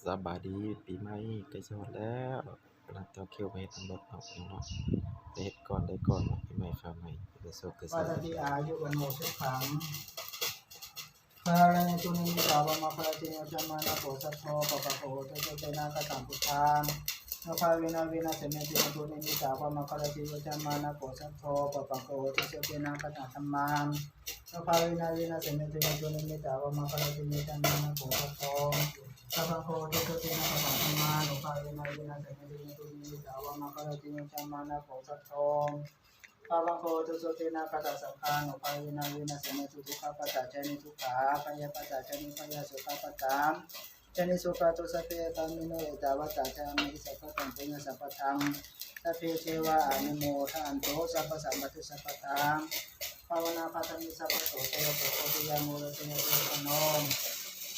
ສະບາຍດີ ປີໃໝ່ໃກ້ຊິຮອດແລ້ວ ກຳລັງຕໍ່ຄິວໄປເຮັດນຳລົດເນາະ ພີ່ນ້ອງເນາະ ໄປເຮັດກ່ອນໄດ້ກ່ອນເນາະ ປີໃໝ່ຟ້າໃໝ່ ໄດ້ໂຊກໄດ້ໄຊ ວັດຕະຕິອາຍຸວັນໂນສຸຂັງ ພະລັງ ໂຕ ນິມິດຕາວະມະຄະລາ ເຕ ໂຍ ຈະມານະໂກ ສັດໂທ ປະປະໂກ ໂຫ ຕຸ ໂຕ ເຕນະ ຄະຕັງ ພຸດທາ ໂນ ພາເວນະ ວິນາເສ ເມ ເຕ ໂຍ ໂຕ ນິມິດຕາວະມະຄະລາ ເຕ ໂຍ ຈະມານະໂກ ສັດໂທ ປະປະໂກ ໂຫ ຕຸ ໂຕ ເຕນະ ຄະຕັງ ທຳມາ ໂນ ພາເວນະ ວິນາເສ ເມ ເຕ ໂຍ ໂຕ ນິມິດຕາວະມະຄະລາ ເຕ ໂຍ ຈະມານະໂກ ສັດໂທ ປະປະໂກ ໂຫ ຕຸ ໂຕ ເຕນະ ຄະຕັງ ທຳມາ ໂນ ພາເວນະ ວິນາເສ ເມ ເຕ ໂຍ ໂຕ ນິມິດຕາວະມະຄະລາ ເຕ ໂຍ ຈະມານະໂກ ສັດໂທ ປະວັງໂຄ ໂຫ ຕຸ ໂຕ ເຕນະ ຄະຕັງ ສັງຄາ ໂນ ພາເວນະ ວິນາເສ ເມ ຕຸ ທຸກຂະ ປັດຕາ ຈານິ ທຸກຂາ ພະຍາ ປັດຕາ ຈານິ ພະຍາ ໂສກະ ປັດຕາ ຈານິ ໂສກະ ຕຸ ສັບເປ ອາກາ ເມ ໂນ ເອຕາ ວັດຕາ ຈາມິ ສັບພະຕັງ ປຸນຍະ ສັມປະທັງ ສັບເພ ເທວາ ອະນຸໂມທະນະ ໂຕ ສັບພະສັມປະຕິ ສັບພະທັງ ພາວະນາ ພັດທະມິ ສັບພະໂຕ ໄຊຍະໂຕ ໂພທິຍາ ໂມ ໂຣ ໄຊຍະ ເຕ ຍະ ໂຕ ໂນ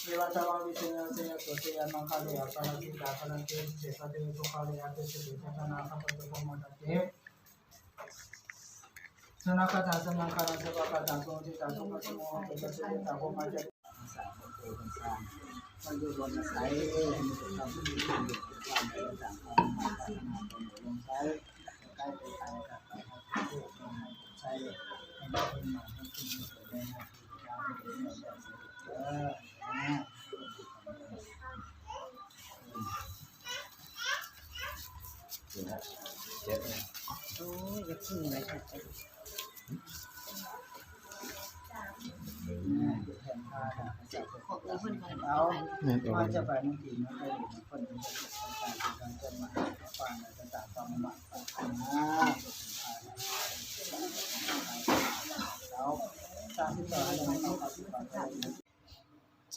ເອວັງ ຕະວັງ ວິເສ ຍະ ໄຊຍະໂຕ ໄຊຍະ ມັງຄະເລ ອະປະລາຈິຕາ ພະລັງ ເຕ ເສ ກະ ເຕ ໂສຄາ ເລ ອະ ເຕ ເສ ເຕ ຈະ ຕະນາ ຄະ ປະ ໂຕ ພະ ມະ ຕະ ເຕ ສະນະກະຕາ ສະນັງຄາ ສະປະກະຕາ ໂສ ຈິຕາ ໂສ ໂພ ໂສ ຈິຕາ ໂພ ມາ ຈາ ສາ ໂພ ໂພ ສາ ມັນຢູ່ບົນອາໄສ ເອີ ໃຫ້ມີແຕ່ຄວາມສຸກ ຄວາມເຈລິນ ຄວາມໄດ້ຕາມຄວາມປາດຖະໜາ ຄວາມອຸດົມໃສ ໃກ້ໄປໄກ ໃກ້ໄປໄກ ໃຫ້ມີເປັນໝາກເປັນຜົນ ໃຫ້ເກີດໃນໜ້າທີ່ເຈົ້າ ເອີ ນະ. ໂອ້ຍ ຢ່າເພິ່ງເລີຍ ແມ່ນ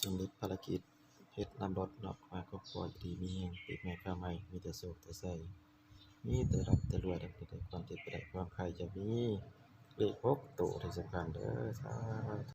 ສຳເລັດພາລະກິດເຮັດນຳລົດເນາະ ໃຫ້ຄອບຄົວຢູ່ດີມີແຮງ ປີໃໝ່ຟ້າໃໝ່ ມີແຕ່ໂຊກແຕ່ໄຊ ມີແຕ່ລ່ຳແຕ່ລວຍ ໄດ້ຄວາມເຈັບໄດ້ຄວາມໄຂ້ ຢ່າມີເລກຫົກໂຕທີ່ສຳຄັນເດີ ສາ